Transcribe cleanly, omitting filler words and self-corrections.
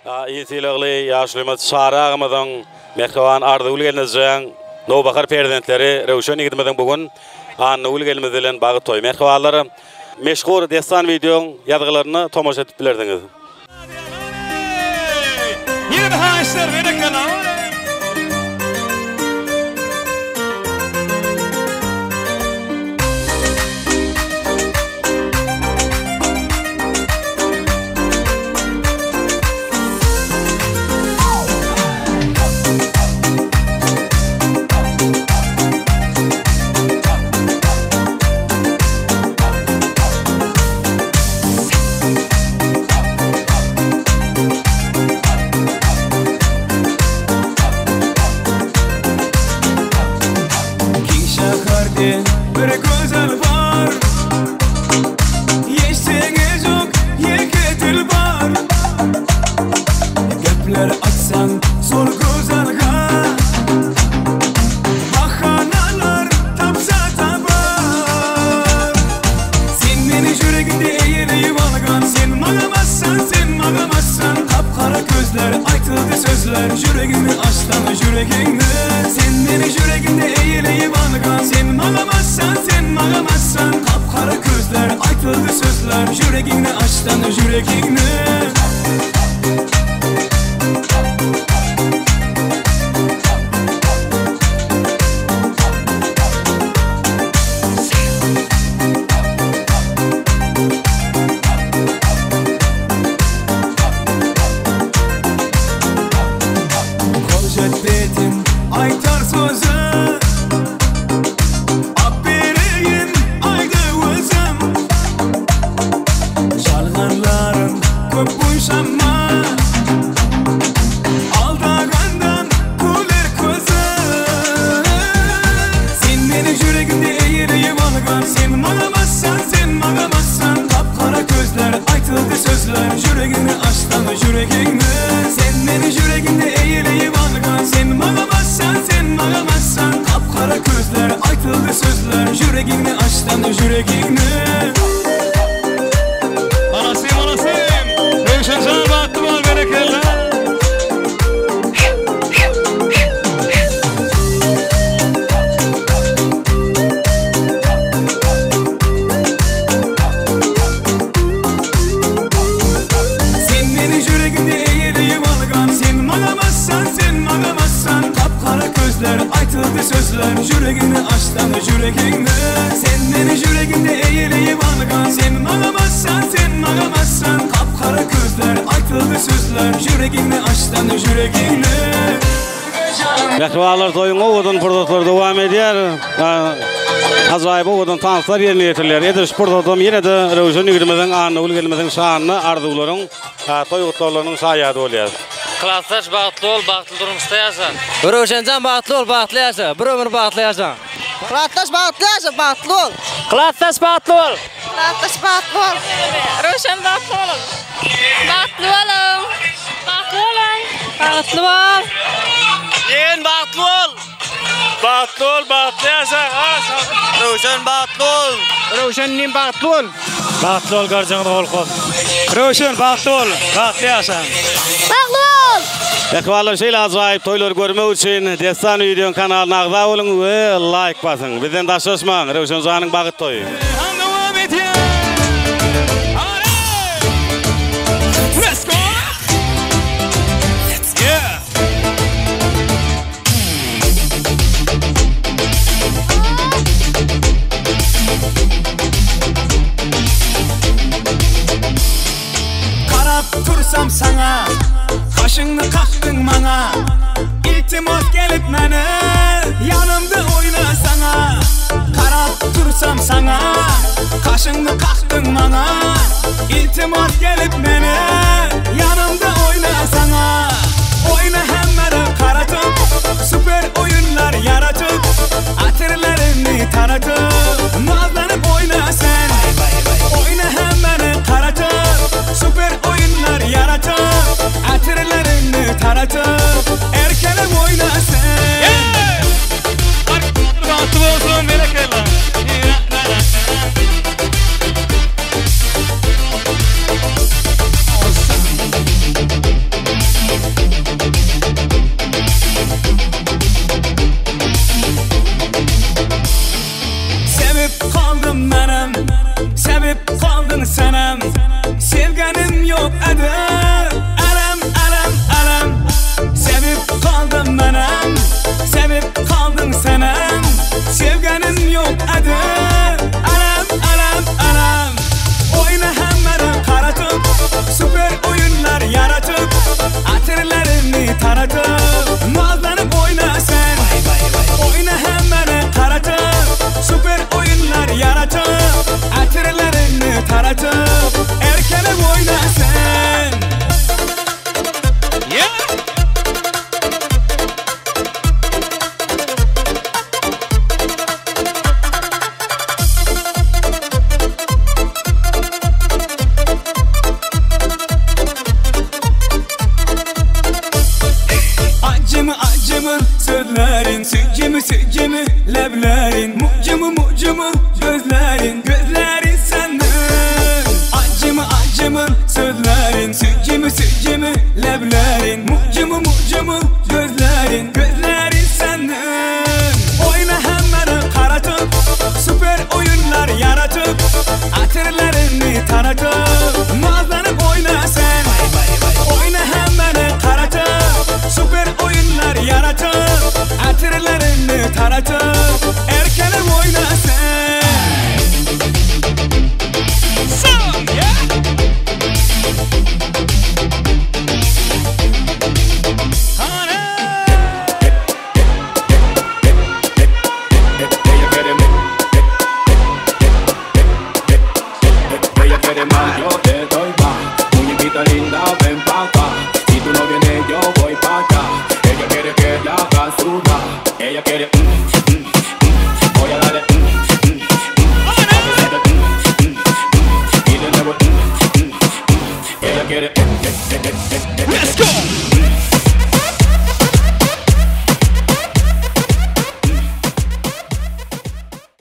Il sylagly ýaşulymyz Çary agamyzyň, mähriban Arzygül gelnejeň nowbahar perzentleri Röwşen ýigidimiziň bu gün Annagül gelnimiz bilen bagy toýy. Mähribanlar, meşhur Dessan wideoň ýazgylaryna tomaşa edip bilersiňiz. Ýene haýyşlar berekella. Giň şäherde bir gözel bar Hiç teňi ýok ýeke dilbar Gepler atsaň şol gözelge Bahanalar tapsa tapar Sen meni ýüregiňde eýeleýip algan Sen maňa bassan sen maňa bassan Gap-gara közler aýtyldy sözler Ýüregimi açsaň ýüregiňde Sen meni ýüregiňde eýeleýip algan Sen maňa bassan sen maňa bassan Gap-gara közler aýtyldy sözler Ýüregiňde açsaň ýüregiňde. Koljetbetin aýtar sözi Ap bereýin aýdy özüm Ýalňanlaryň köp buýsanma Aldagandan güler közüm Sen meni ýüregimde eýeleýip algan Sen maňa bassan, sen maňa bassan Gap-gara közler, aýtyldy sözler Ýüregimi açsaň ýüregiňi Sen meni ýüregiňde eýeleýip algan Sen maňa bassan, sen maňa bassan Gap-gara közler, aýtyldy sözler Ýüregiňi açsaň ýüregiňi. Alasym alasym. Röwşenjan bagtly bol berekella. Sen meni ýüregiňde eýeleýip algan Sen maňa bassan, sen maňa bassan Gap-gara közler, aýtyldy sözler Ýüregimi açsaň ýüregiňde Sen meni ýüregiňde eýeleýip algan Sen maňa bassan, sen maňa bassan Gap-gara közler, aýtyldy sözler Ýüregimi açsaň ýüregiňde. Mähribanlar toýuň owadan pursatlary dowam edýär. Ajaýyp owadan tanslar ýerine ýetirilýär. Edil şu pursatam ýene-de Röwşen ýigidimiziň, Annagül gelnimiziň şanyna arzuwlaryň, toý gutlaglarynyň şaýady bolýar. Klasdaş bagtly bol bagtly durmuşda ýaşa. Röwşenjan bagtly bol bagtly ýaşa bir ömür bagtly ýaşa. Klasdaş bagtly ýaşa bagtly bol. Klasdaş bagtly bol. Klasdaş bagtly bol. Röwşen bagtly boluň. Bagtly boluň. Bagtly boluň. Bagtly bol. Ýegen bagtly bol. Bagtly bol bagtly ýaşa. Röwşen bagtly bol. Röwşen inim bagtly bol. Bagtly bol garjaňyz bolsun. Röwşen bagtly bol, bagtly ýaşa. Bagtly bol. Mähribanlar şeýle ajaýyp toýlary görmek üçin Dessan Video kanalyna agza boluň we laýk basyň. Bizden daşlaşmaň. Röwşen janyň bagyt toýy. Han dowam edýär. Hany! Let's go! Let's yeah! Garap tursam saňa, Gaşyňny kakdyň maňa, Iltimas gelip meni, Ýanymda oýnasaňa. Garap tursam saňa, Gaşyňny kakdyň maňa, Iltimas gelip meni, Ýanymda oýnasaňa. Oýna hemmere garatyp, Super oýunlar ýaratyp, Atyrlaryny taratyp, Nazlanyp oýna sen. Oýna hemmere garatyp, Super oýunlar ýaratyp, Atyrlaryny taratyp, Erkelep oýna sen. Bagtly bolsun berekella. taratıp Nazlanıp oyna sen Oyna hemmene karatıp Süper oyunlar yaratıp Atırlarını taratıp Erkene oyna sen Yeah! Acımı acımı sözlerin Süccümü süccümü leblerin Mucumu mucumu gözlerin Gözlerin senden Acımı acımı sözlerin Süccümü süccümü leblerin Mucumu mucumu gözlerin Gözlerin senden Oyna hemmeni karatıp Süper oyunlar yaratıp Atırlarını taratıp Nazlanıp oyna sen Oyna hemmeni karatıp Süper oyunlar yaratıp Atırlarını taratıp Erkene oyna sen Song, yeah! Hana! Ella quiere, ella quiere más, yo te doy más. Muñequita linda, ven pa' acá. Si tú no vienes, yo voy pa' allá. Ella quiere que la haga sudar. Ella quiere, voy a darle, suavecito, y de nuevo, ella quiere, Let's go!